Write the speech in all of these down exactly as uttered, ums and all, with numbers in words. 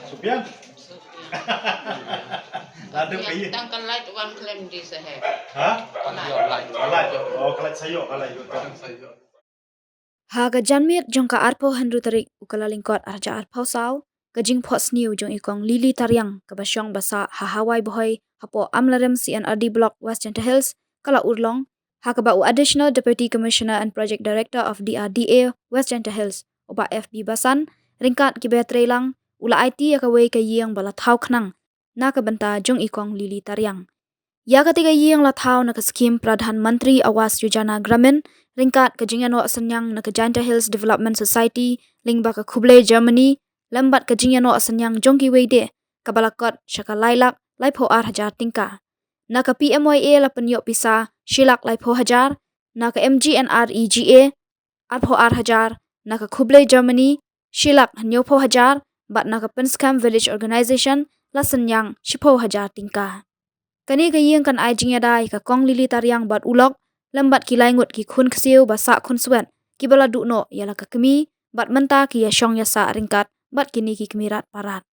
Supian. Lada pi. Tang ka light wan klem di sahe. Ha? Light. Light. Oh, ka light sayo, ka light. Ha ka janmiet jong ka arphew hynriew tarik u Kyllalyngkot arhajar arphew saw, ka jingphohsniew jong i Kong Lily Tariang kaba shong basah ha Hawaii Bhoi hapoh Amlarem C and R D Block West Jaintia Hills ka la urlong, ha kaba u Additional Deputy Commissioner and Project Director of D R D A West Jaintia Hills, u Bah F B Basan, ryngkat kiba ïatreilang, u la aiti ïa kawei ka ïing ba la thaw khnang na ka bynta jong i Kong Lily Tariang. Ïa katei ka ïing la thaw na ka skhim Pradhan Mantri Awas Yojana Gramin, ryngkat ka jingïanoh synñiang na ka Jaintia Hills Development Society lyngba ka khublei Germany, lem bad ka jingïanoh synñiang jong kiwei de, kaba la kot sha ka lai lak laiphew ar hajar tyngka. Na ka P M Y A la pynïoh pisa shi lak laiphew hajar, na ka M G N R E G A arphew ar hajar, na ka khublei Germany shi lak hynñiewphew hajar, bad na ka Pynskhem Village Organization la synñiang shiphew hajar tyngka. Kane ka ïing kan ai jingïada ïa ka Kong Lily Tariang bad u lok, lem bad ki lai ngut ki khun ksiew ba sah khun swet, kiba la duh noh ïa la ka kmie, bad mynta ki ïa shong ïa sah ryngkat bad kine ki kmie rat parat.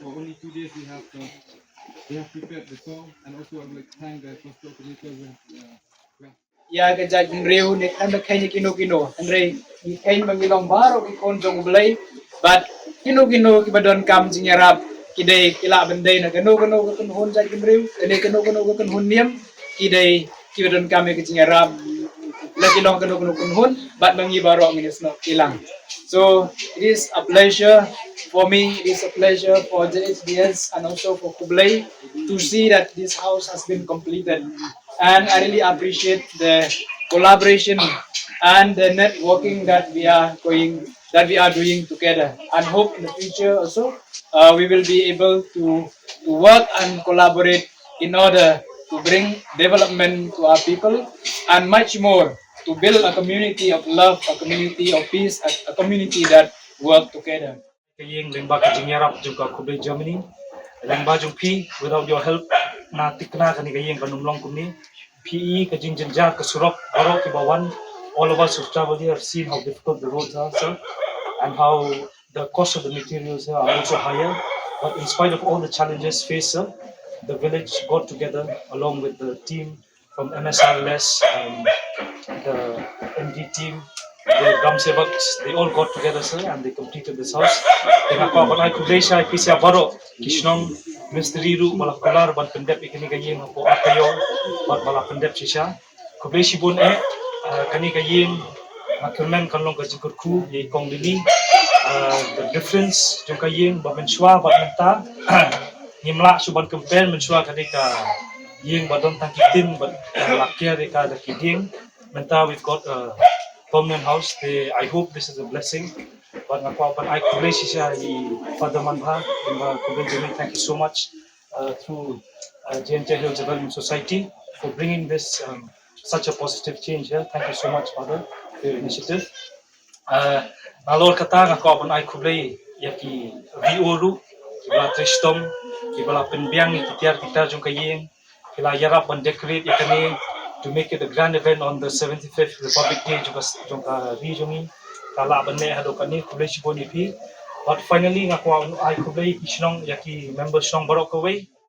For only two days we have, uh, we have prepared the song, and also I would like to thank the festival committee who have, uh, who have Ïa ka jaitbynriew ne khlem da kheiñ ïa kino kino. Hynrei ngi kheiñ ba ngi long baroh ki khun jong U Blei. Bad kino kino kiba donkam jingïarap, ki dei ki lah ban dei na kano kano ka kynhun jaitbynriew, ne kano kano ka kynhun niam, ki dei kiba donkam ïa ka jingïarap. La ki long kano kano kynhun, bad ma ngi baroh ngin ïasnoh kti lang. So it is a pleasure for me, it is a pleasure for J H D S and also for Khublei to see that this house has been completed. And I really appreciate the collaboration and the networking that we are going, that we are doing together. And hope in the future also, uh, we will be able to, to work and collaborate in order to bring development to our people and much more to build a community of love, a community of peace, a, a community that work together. Ka ïing lyngba ka jingïarap jong ka Khublei Germany, lyngba jong phi, without your help, na thikna kane ka ïing kan ym long kumne. Phi i ka jingjynjar ka surok, baroh kiba wan, all of us who've traveled here have seen how difficult the roads are, sir, and how the cost of the materials here are also higher. But in spite of all the challenges faced, sir, the village got together along with the team from M S R L S, um, the M D team, the Gram Sevaks, they all got together, sir, and they completed this house. Te nga kwah ban ai khublei sha phi sha baroh ki shnong mistri ruh ba la kular ban pyndep ïa kane ka ïing hapoh ar taïew bad ba la pyndep shisha. Khublei shibun eh, ah, kane ka ïing nga kyrmen kan long ka jingkyrkhu ïa i Kong Lily. Ah, the difference jong ka ïing ba mynshuwa bad mynta ngim lah shuh ban compare. Mynshuwa ka dei ka ïing ba don tang ki tin bad, ah, la kiar ïa ka da ki dieng. Mynta we've got a permanent house. Te I hope this is a blessing. Bad nga kwah ban ai khublei shisha ïa i Father Manbha, Manbha Khublei Jimmy, thank you so much, uh, through, uh, Jaintia Hills Development Society for bringing this, um, such a positive change here. Thank you so much, Father, for your initiative. Uh, nalor kata nga kwah ban ai khublei ïa ki V O ruh, kiba la trei shitom, kiba la pynbiang ïa ki tiar ki tar jong ka ïing, ki la ïarap ban decorate ïa kane to make it a grand event on the seventy-fifth Republic Day jong ka, jong ka ri jong ngi. Ka lah ban leh haduh kane, khublei shibun ïa phi. But finally nga kwah ai khublei ïa ki shnong, ïa ki member shnong baroh kawei.